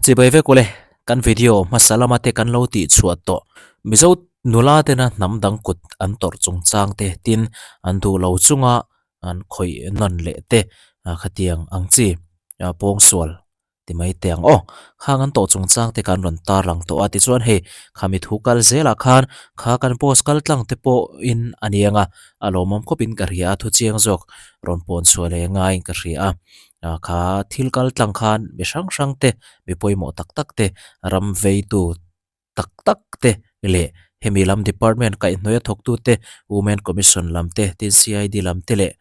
Chibai vek ule, kan video hmasa lama te kan lo tih chhuah tawh. Mizo nula tena hnam dang kut an tawrh chungchang te tin an duh lo chunga an khawih nawn leh te khatiang ang chi pawngsual ti mai teh ang aw. Khang an tawh chungchang te kan rawn tar lang tawh a tichuan hei khami thu kal zelah khan kha kan post kal tlang te pawhin a ni ang a, a lawmawm khawpin ka hria a thu chiang zawk rawn pawn chhuah leh ngaiin ka hria a. Kha thil kal tlang khan mi hrang hrang te mi pawimawh tak tak te ram veitu tak tak te leh hemi lam department kaihhnawih a thawktu te Women Commission lam te tin CID lam te leh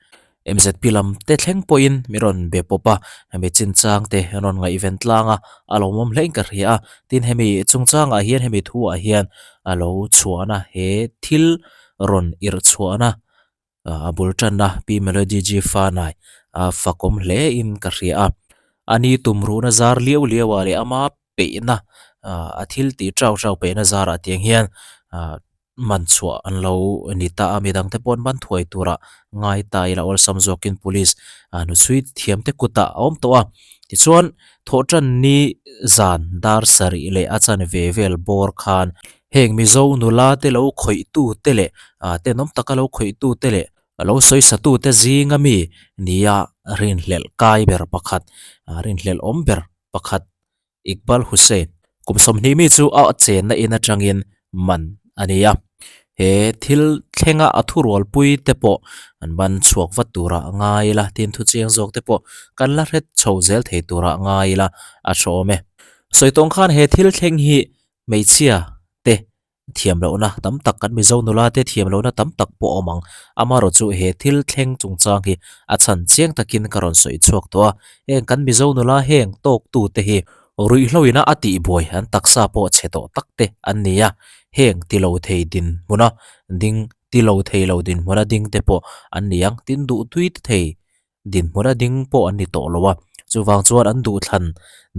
MZP lam te thleng pawhin mi rawn be pawp a hemi chinchang te an rawn ngaihven tlang a a lawmawm hlein ka hria a tin hemi chungchangah hian hemi thuah hian a lo chhuahna he thil rawn irh chhuahna a bul tanna Pi Melody G Fanai a fakawm hle in ka hria a ani tumruhna zar liau liau ah leh ama peihna a thil tih chau chau peihna zarah tiang hian man chhuah an lo ni ta a midang te pawh an ban thuai turah ngai ta ila awlsam zawkin police hnuchhui thiam te kutah a awm tawh a tichuan thawhtan ni zan dar sarih leh a chanve vel bawr khan heng Mizo nula te lo khawih tu te leh tenawm taka lo khawih tu te leh lo sawi sa tu te zinga mi nia rinhlelh kai ber pakhat rinhlelh awm ber pakhat Iqbal Hussain kum 20 mi chu a chenna in atangin man a ni a he thil thlenga a thurualpui te pawh an ban chhuak vat turah a ngai ila tin thu chiang zawk te pawh kan la hret chho zel thei turah a ngai ila a tha awm e. Sawi tawng khan he thil thleng hi hmeichhia te thiam lohna tam tak kan Mizo nula te thiam lohna tam tak pawh a awm ang. Amaherawh chu he thil thleng chungchang hi a chhan chiang takin ka rawn sawi chhuak tawh a. Heng kan Mizo nula heng tawktu te hi ruihhlo ina a tihbuai an taksa pawh chhe tawh tak te an ni a. Heng ti lo thei dinhmuna ding ti lo thei lo dinhmuna ding te pawh an ni ang. Tin duhtui te thei dinhmun a ding pawh an ni tawh lo a, chuvang chuan an duhthlan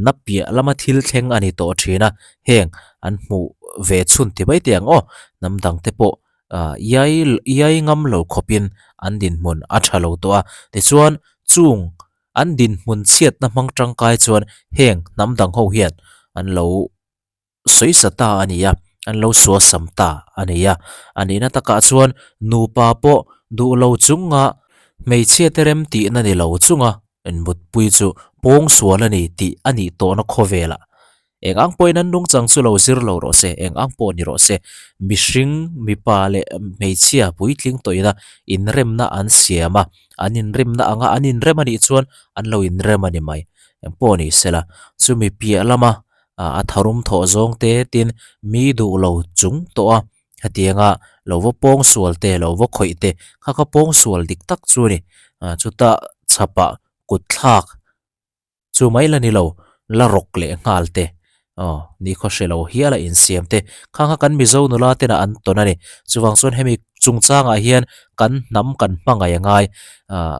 na piah lama thil thleng a ni tawh thin a, heng an hmuh ve chhun ti mai teh ang aw, hnam dang te pawh ah iai iai ngam lo khawpin an dinhmun a tha lo tawh a, tichuan chung an dinhmun chhiatna hmang tangkai chuan heng hnam dang ho hian an lo. sawi sa ta a ni a, an lo sual sam ta a ni a. A nihna takah chuan nupa pawh duh lo chunga hmeichhia te rem tihna ni lo chunga inmutpui chu pawngsual a ni tih a nih tawhna khawvelah eng ang pawhin an nungchang chu lo zir lo rawh se, eng ang pawh ni rawh se, mihring mipa leh hmeichhia puitling tawhina inremna an siam a, an inremna anga an inrem a nih chuan an lo inrem a ni mai. Eng pawh ni sela, chumi piah lama a tharum thawh zawng te tin mi duh lo chung tawh a hetianga lo va pawng sual te lo va khawih te kha kha pawng sual dik tak chu a ni chutah chhapah kut thlak chu mai la ni lo la rawk leh nghal te aw nikhaw hre lo hial a insiam te kha kha kan Mizo nula tena an tawn a ni chuvang chuan hemi chungchangah hian kan hnam kan hmangaih a ngai ah.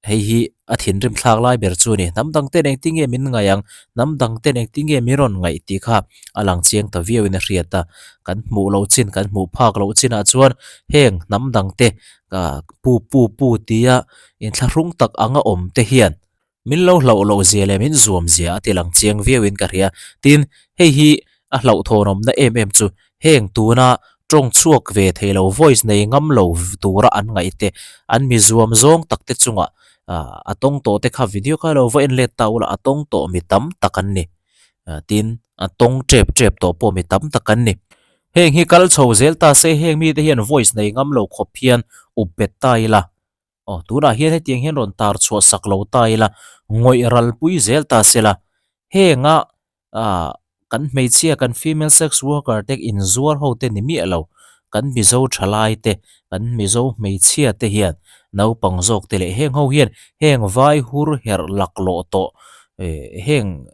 Hei hi a thinrim thlak lai ber chu a ni. Hnam dang ten engtin nge min ngaih ang? Hnam dang ten engtin nge min rawn ngaih tih kha a lang chiang ta viauin a hriat a. Kan hmuh loh chin, kan hmuh phak loh chinah chuan heng hnam dang te pu pu pu tia inthlahrung tak anga awm te hian min lo hlauh loh zia leh min zuam zia a ti lang chiang viauin ka hria. Tin, hei hi a hlauhthawnawmna em em chu Heng tuna tawng chhuak ve thei lo voice nei ngam lo tura an ngaih te, an mi zuam zawng tak te chungah a tawng tawh te kha video kha lo va en let ta ula a tawng tawh mi tam tak an ni. Tin, a tawng tep tep tawh pawh mi tam tak an ni. Heng hi kal chho zel ta se heng mite hian voice nei ngam lo khawp hian up bet ta ila. Aw, tunah hian hetiang hian rawn tar chhuah sak lo ta ila, ngawih ral pui zel ta sela. Henga ah kan hmeichhia kan female sex worker te inzuar ho te ni miah lo, kan Mizo thalai te, kan Mizo hmeichhia te hian naupang zawk te leh heng ho hian heng vai hur herh laklawh tawh eh heng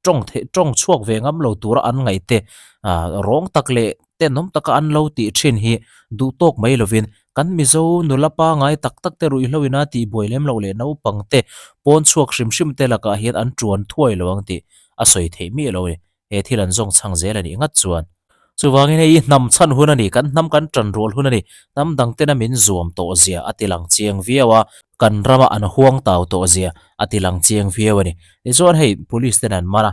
tawng theih tawng chhuak ve ngam lo tura an ngaih te ah rawng tak leh tenawm taka an lo tih thin hi duh tawk mai lovin kan Mizo nula pangai tak tak te ruihhlo ina tihbuai lem loh leh naupang te pawn chhuak hrim hrim te lakah hian an tuan thuai lo ang tih a sawi theih miah lo a ni. He thil an zawng chhang zel a nih ngat chuan. Chuvangin hei hi hnam chhan hun a ni, kan hnam kan tan rual hun a ni. Hnam dang tena min zuam tawh zia a ti lang chiang viau a, kan rama an huang tau tawh zia a ti lang chiang viau a ni. Tichuan hei police ten an man a,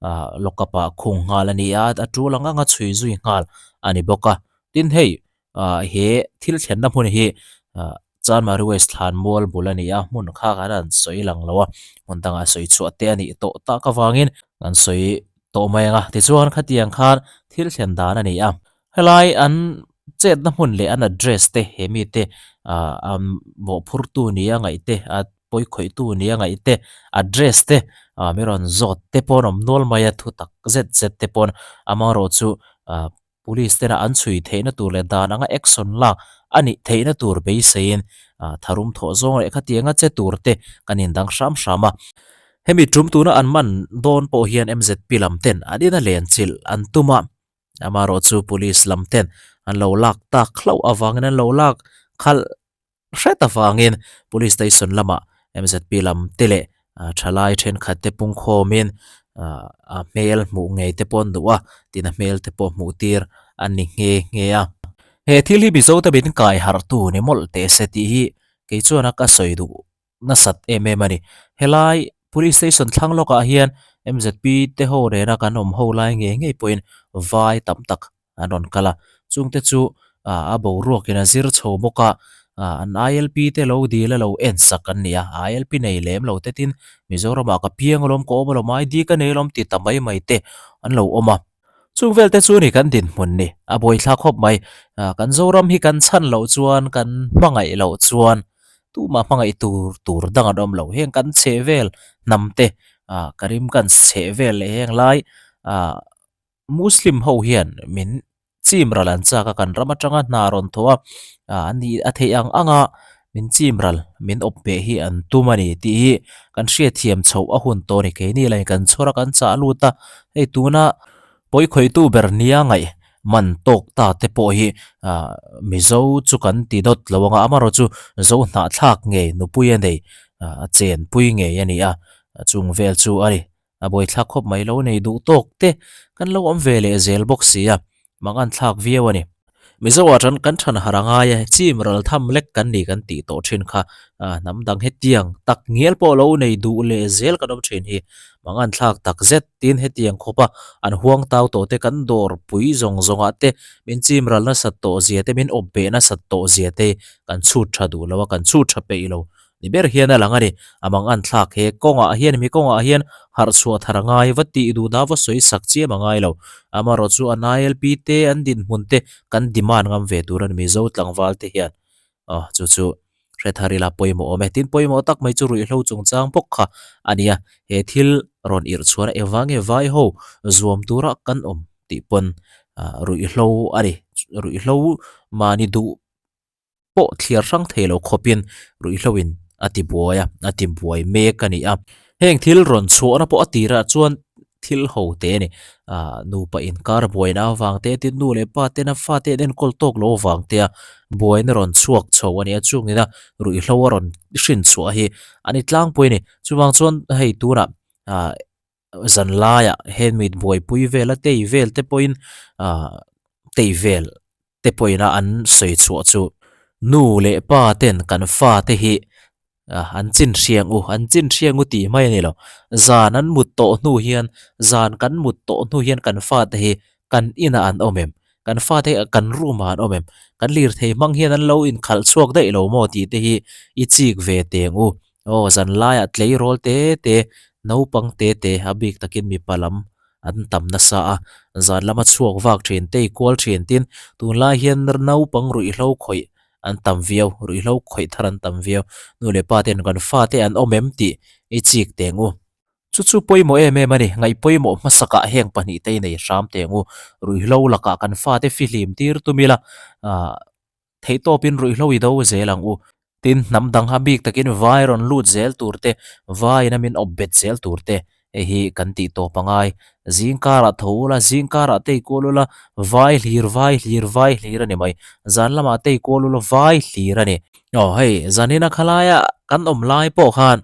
ah lock up ah khung nghal a ni a, a tul ang anga chhui zui nghal a ni bawk a. Tin hei ah he thil thlenna hmun hi ah Chanmari West thlan mual bul a ni a, hmun kha kan han sawi lang lo a, hmun dangah sawi chhuah te a nih tawh tak avangin kan sawi tawh mai ang a. Tichuan khatiang khan thil thlen dan a ni a, helai an chetna hmun leh an address te he mite ah an mawhphurtu nia ngaih te a pawikhawihtu nia ngaih te address te ah mi rawn zawt te pawh an awm nual mai a, thu tak zet zet te paw'n amaherawhchu ah Police tena an chhui theihna tur leh dan anga action lak a nih theihna tur beiseiin tharum thawh zawng leh khatianga che tur te kan indang hram hram a. Hemi tum tuna an man dawn pawh hian MZP lam ten an ina len chilh an tum a, amaherawhchu police lam ten an lo lak tak hlauh avangin an lo lak khalh Hret avangin Police Station lamah MZP lam te leh thalai thenkhat te pungkhawmin a hmel hmuh ngei te pawh an duh a, tin a hmel te pawh hmuh tir a ni nghe nghe a. He thil hi Mizo te min kai harh tu ni mawlh teh se tih hi kei chuan a ka sawi duh nasat em em a ni. Helai Police Station thlang lawkah hian MZP te ho nena kan awm ho lai ngei ngei pawhin vai tam tak an rawn kal a, chungte chu ah a boruakin a zir chho bawk a, ah an ILP te lo dil a lo en sak an ni a, ILP nei lem lo te tin Mizoramah ka piang alawm ka awm alawm ID ka nei alawm ti ta mai mai te an lo awm a, chung vel te chu ni kan dinhmun ni a buaithlak khawp mai, ah kan Zoram hi kan chhan loh chuan kan hmangaih loh chuan tumah hmangaih tur tur dang an awm lo, heng kan chheh vel hnam te ah ka rim kan chheh vel leh heng lai ah. Muslim ho hian min chim ral an chak a, kan ram atanga hna rawn thawh a, ah an nih a theih ang ang a, min chim ral, min awp beh hi an tum a ni tih hi kan hriatthiam chhoh a hun tawh a ni. Keini lahin kan chhawr a, kan chah lut a, hei tuna pawikhawihtu ber nia ngaih man tawk ta te pawh hi ah Mizo chu kan ti dawt lo ang a, amaherawh chu Zo hnahthlak ngei nupui a nei, a chenpui ngei a ni a, chung vel chu a ni. A buaithlak khawp mai lo nei duh tawk te kan lo awm ve leh zel bawk si a, mangan thlak viau a ni. Mizo ah tan kan than har a ngai a, chim ral tham lek kan ni kan tih tawh thin kha, hnam dang hetiang tak ngial pawh lo nei duh leh zel kan awm thin hi mangan thlak tak zet tin hetiang khawp a an huang tau tawh te kan dawr pui zawng zawng ah te min chim ral nasat tawh zia te min awp beh nasat tawh zia te kan chhut tha duh lo a kan chhut tha peih lo Ni ber hian a lang a ni. A mang an thlak he kawngah hian mi kawngah hian harh chhuah thar a ngai va tih duh dah va sawi sak chiam a ngai lo. Amaherawh chu an ILP te an dinhmun te kan demand ngam ve tur a ni Mizo tlangval te hian. Aw chu chu hre thar ila pawimawh awm e. Tin pawimawh tak mai chu ruihhlo chungchang bawk kha a ni a. He thil rawn irh chhuan a engvang nge vai ho zuam tura kan awm tih pawn ruihhlo a ni. Ruihhlo mahni duh pawh thliar hrang thei lo khawpin ruihhloin a ti buai a, a ti buai mek a ni a. Heng thil rawn chhuahna pawh a tirah chuan thil ho te a ni. Aaa nupa inkar buaina avang te tin nu leh pa tena fate an enkawl tawk lo avang te a buaina rawn chhuak chho a ni a, chungina ruihhlo a rawn hrin chhuah hi a ni tlangpui a ni. Chuvang chuan hei tunah aaa zan laiah handmade buaipui vel a tei vel te pawhin aaa tei vel te pawhin a an sawi chhuah chu nu leh pa ten kan fa te hi an chin hriang u an chin hriang u tih mai a ni lo zan an mut tawh hnu hian zan kan mut tawh hnu hian kan fa te hi kan inah an awm em kan fa te hi kan room ah an awm em kan lirthei hmang hian an lo inkhalh chhuak daih lo maw tih te hi i chik ve teng u aw zan laiah tleirawl te te naupang te te a bik takin mipa lam an tam nasa a, zan lama chhuak vak thin te i kual thin tin tunlai hian naupang ruihhlo khawih an tam viau, ruihhlo khawih thar an tam viau, nu leh pa ten kan fate an awm em tih i chik teng u. Chu chu pawimawh em em a ni, ngaih pawimawh hmasakah heng pahnih te i nei hram teng u, ruihhlo lakah kan fate fihlim tir tum ila, ah. Theihtawpin ruihhlo i do zel ang u. Tin, hnam dang ha bik takin vai rawn lut zel tur te, vaiin a min awp bet zel tur te, hei hi kan tih tawp a ngai. Zing karah tho ula, zing karah tei kual ula, vai hlir, vai hlir, vai hlir a ni mai. Zan lamah tei kual ula, vai hlir a ni. Aw hei, zanina khalaia kan awm lai pawh khan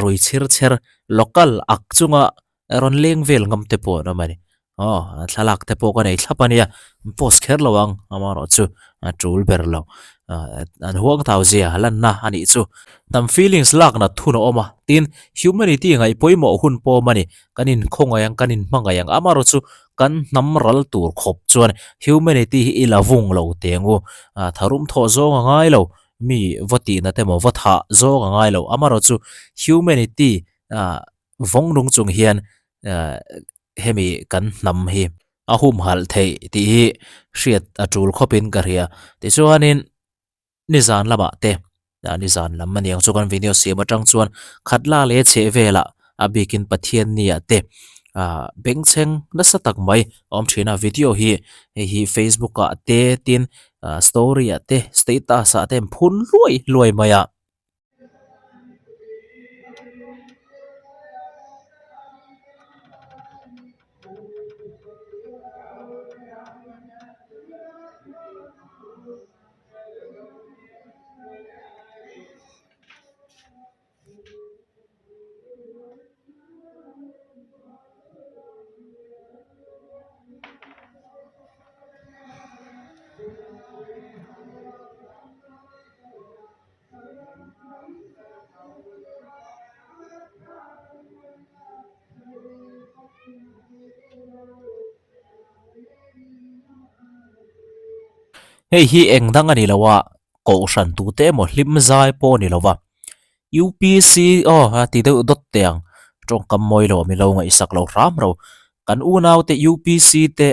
rui chhir chher local ak chunga Rawn leng vel ngam te pawh an awm a ni. Aw, thlalak te pawh ka nei thlap a nia, post kher lo ang, amaherawh chu a tul ber lo. An huangtau zia lanna a nih chu. Hnam feelings lak nat thun a awm a, tin, humanity ngaih pawimawh hun pawm a ni. Kan inkhawngaih ang, kan inhmangaih ang, amaherawh chu kan hnam ral tur khawp chuan humanity hi i la vung lo teng u. Tharum thawh zawng a ngai lo, mi va tihna te emaw va thah zawng a ngai lo, amaherawh chu humanity vawng nung chung hian hemi kan hnam hi a humhalh theih tih hi hriat a tul khawpin ka hria. Tichuanin nizan lamah te nizan lam a niang chu kan video siam atang chuan khat la leh chheh velah a bikin Pathiannia te ah bengchheng nasa tak mai a awm thin a video hi hei hi Facebook ah te tin ah story ah te status ah te an phun luai luai mai a. Hei hi eng dang a ni lo a, kohhran tute emaw hlim zai pawh a ni lo va, UPC aw a ti deuh dawt teh ang, tawngkam mawi lo mi lo ngaihsak lo hram ro, kan unaute UPC te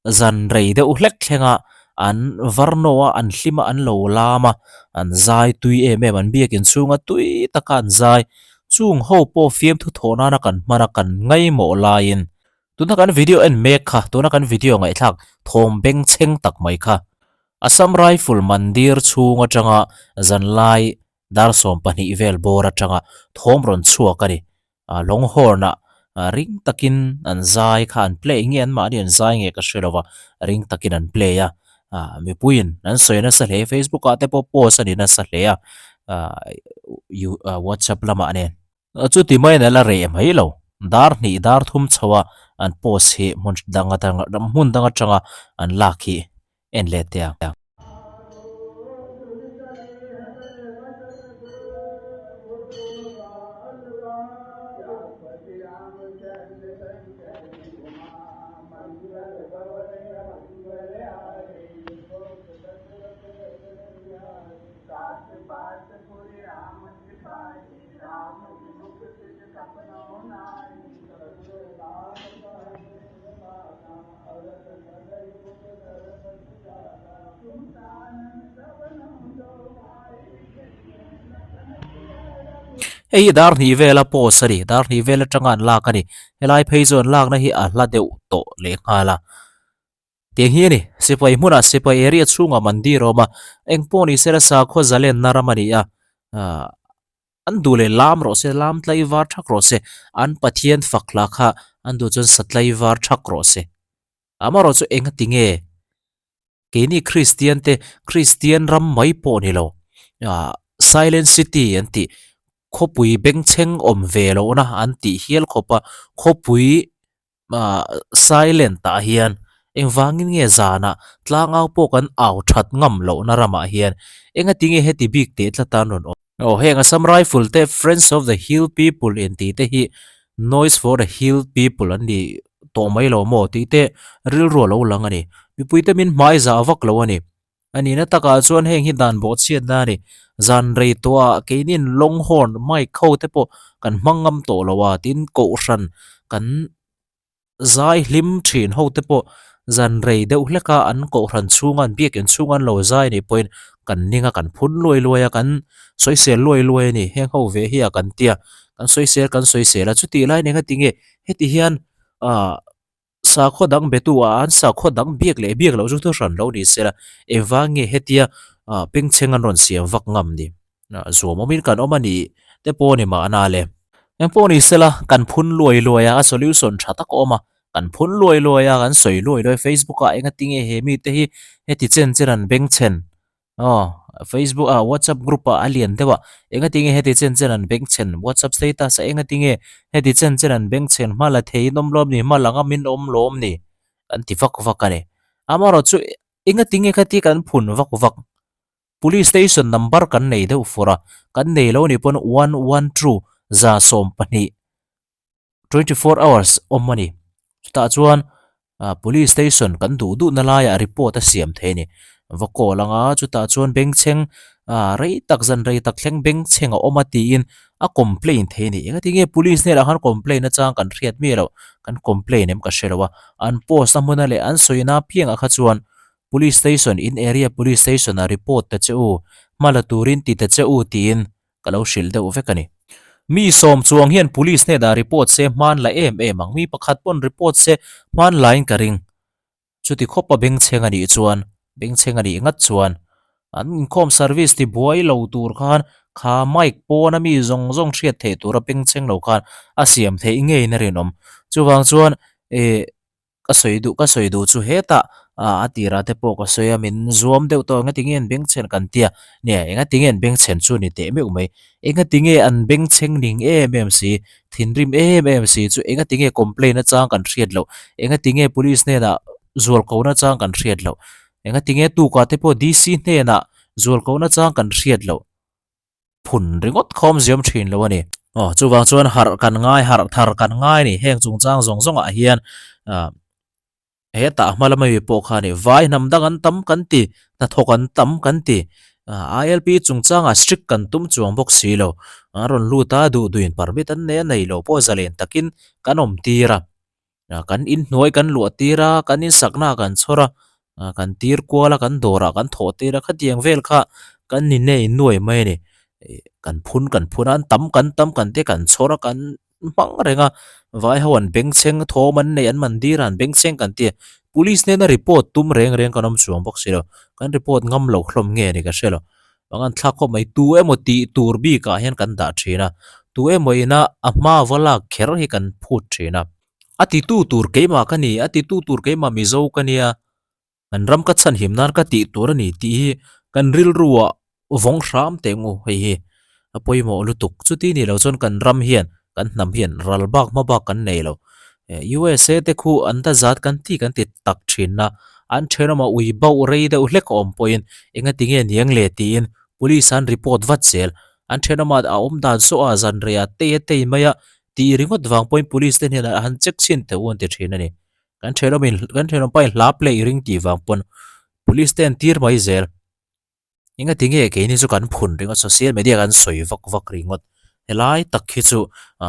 Zan rei deuh hlek thlenga an varno a, an hlim a, an lo lam a, an zai tui em em, an biakin chhunga tui taka an zai. Chung ho pawh fiamthu thawh nana kan hman a, kan ngaimawh laiin tuna kan video en mek kha, tuna kan video ngaihthlak thawm bengchheng tak mai kha Assam Rifle Mandir chhung atanga zanlai dar 20 vel bawr atanga thawm rawn chhuak a ni. Longhorn ah ring takin an zai kha an play nge an mahni an zai nge ka hre lo va, ring takin an play a, mipuiin an sawi nasa hle Facebook ah te pawh post a ni nasa hle a, WhatsApp lamah nen. Chuti maiin a la reh mai lo, dar hnih dar thum chho a an post hi hmun dang atanga hmun dang atanga an lak hi en leh teh ang. Hei hi dar hnih vela post a ni dar hnih vel atanga an lak a ni helai phei chu an lakna hi a hla deuh tawh leh nghal a tiang hi a ni sipai hmunah sipai area chhungah mandir a awm a engpawh ni sela sakhaw zalenna ram a ni a ahh An duh leh lam rawh se, lam tlaivar thak rawh se, an Pathian fak hla kha an duh chuan sa tlaivar thak rawh se. Amaherawh chu enga ti nge keini Kristian te Kristian ram mai pawh ni lo ah Silent City an tih khawpui bengchheng awm ve lohna an tih hial khawp a khawpui ah silent ah hian engvangin nge zanah tlangau pawh kan au that ngam lohna ramah hian enga tinge heti bik teh tlat a an rawn awm. Aw heng Assam Rifle te Friends of the Hill People intih te hi Noise for the Hill People an ni tawh mai lo maw tih te rilru a lo lang a ni. Mipui te min hmai zah vak lo a ni. A nihna takah chuan heng hi dan bawhchhiatna a ni. Zan rei tawhah keinin longhorn mic ho te pawh kan hmang ngam tawh lo a, tin kohhran kan zai hlim thin ho te pawh zan rei deuh hlek a an kohhran chhunga an biakin chhunga an lo zai anih pawhin kan ning a kan phun luai luai a kan sawisel luai luai a ni. Heng ho ve hi a kan tia kan sawisel kan sawisel a chutih lai nen engati nge heti hian ah Sakhaw dang betu ah an sakhaw dang biak leh biak loh chu thu hran lo ni se la, engvang nge hetia pengchheng an rawn siam vak ngam ni? Zuam awmin kan awm a nih te pawh ni mahna le. Engpawh ni se la, kan phun luai luai a, a solution tha tak a awm a, kan phun luai luai a, kan sawi luai luai a, Facebook ah engati nge he mite hi heti chen chen an bengchhen Aw, Facebook ah WhatsApp group ah a lian deuh a, engati nge heti chen chen an bengchhen, WhatsApp status ah engati nge heti chen chen an bengchhen hma la thei in awm lawm ni, hma la ngam in awm lawm ni an ti vak vak a ni. Amaherawhchu engati nge khati kan phun vak vak? Police station number kan nei deuh fur a, kan nei lo ni pawn 112 12, 24 hours awm a ni. Chutah chuan police station kan duh duh na laiah report a siam thei a ni. Va call anga chutah chuan bengchheng rei tak zan rei tak thleng bengchheng a awm a tiin a complain thei a ni. Engatinge police hnenah khan complain nachang kan hriat miah loh, kan complain em ka hre lo a. An post a hmuna leh an sawina apiangah kha chuan police station in area police station ah report ta che u, hma la turin ti ta che u tiin ka lo hrilh deuh vek a ni. Mi sawm chuang hian police hnenah report se hman la em em ang, mi pakhat pawn report se hman lain ka ring. Chuti khawpa bengchheng a nih chuan, bengchheng a nih ngat chuan an inkhawm service ti buai lo tur khan kha mic pawna mi zawng zawng hriat theih tura bengchheng lo khan a siam theih ngeiin a rinawm. Chuvang chuan eh. Ka sawi duh ka sawi duh chu hetah a tirah te pawh ka sawi a min zuam deuh tawh engatinge an bengchhen kan tia nia engatinge an bengchhen chu ni teh meuh mai engatinge an bengchheng ning em em si thinrim em em si chu engatinge complain achang kan hriat loh engatinge police hnenah zual ko na chang kan hriat loh engatinge tukah te pawh D_C hnenah zual ko na chang kan hriat loh. phun ringawt khawm ziam thin lo a ni. Aw chuvang chuan harh kan ngai harh thar kan ngai a ni heng chungchang zawng zawng ah hian ah hetah hma lama mi pawh kha a ni vai hnam dang an tam kan ti hnathawk an tam kan ti ah I L P chungchang ah strict kan tum chuang bawk si lo an rawn lut a duh duhin permit an nei a nei lo pawh zalen takin kan awm tir a. Kan inhnuai kan luah tir a, kan insakna ah kan chhawr a, kan tir kual a, kan dawrah kan thawh tir a, khatiang vel kha kan ni nei nuai mai a ni. Kan phun kan phun a, an tam kan tam kan te kan chhawr a, kan hmang reng a, vai ho an bengchheng thawm an nei an mandir a an bengchheng kan ti a, police hnena report tum reng reng kan awm chuang bawk si lo, kan report ngam loh hlawm nge ni ka hre lo. Pangan thlak khawp mai tu emaw tih tur bikah hian kan dah thin a, tu emaw ina a hma va lak kher hi kan phut thin a. A titu tur keimah ka ni, a titu tur keimah Mizo ka nia, kan ram ka chhanhim nan ka tih tur a ni tih hi kan rilruah vawng hram teh ngu hei hi a pawimawh lutuk. Chuti ni lo chuan kan ram hian kan hnam hian ral bak hma bak kan nei lo. USA te khu an ta zat kan ti kan ti tak thin a, an thenawmah ui bauh rei deuh hlek a awm pawhin engati nge niang le tiin police an report vat zel. An thenawmah a awm dan saw a zan rei a tei a tei mai a tih ringawt vang pawhin police te hnenah han check chhin teh u an ti thin a ni. Kan thenawmin kan thenawm pahin hla play ring tih vang pawn police te an tir mai zel. Engati nge keini chu kan phun ringawt social media kan sawi vak vak ringawt helai tak hi chu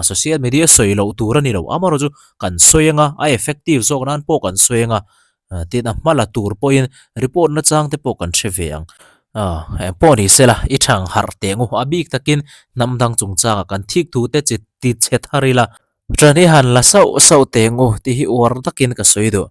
social media sawi loh tur a ni lo amaherawh chu kan sawi anga a effective zawk nan pawh kan sawi anga tin a hma la tur pawhin report nachang te pawh kan hre ve ang engpawh ni sela i thang harh teh ngu a bik takin hnam dang chungchangah kan thik thu te chi ti chhe thar ila tani han la sauh sauh teh ngu tih hi uar takin ka sawi duh.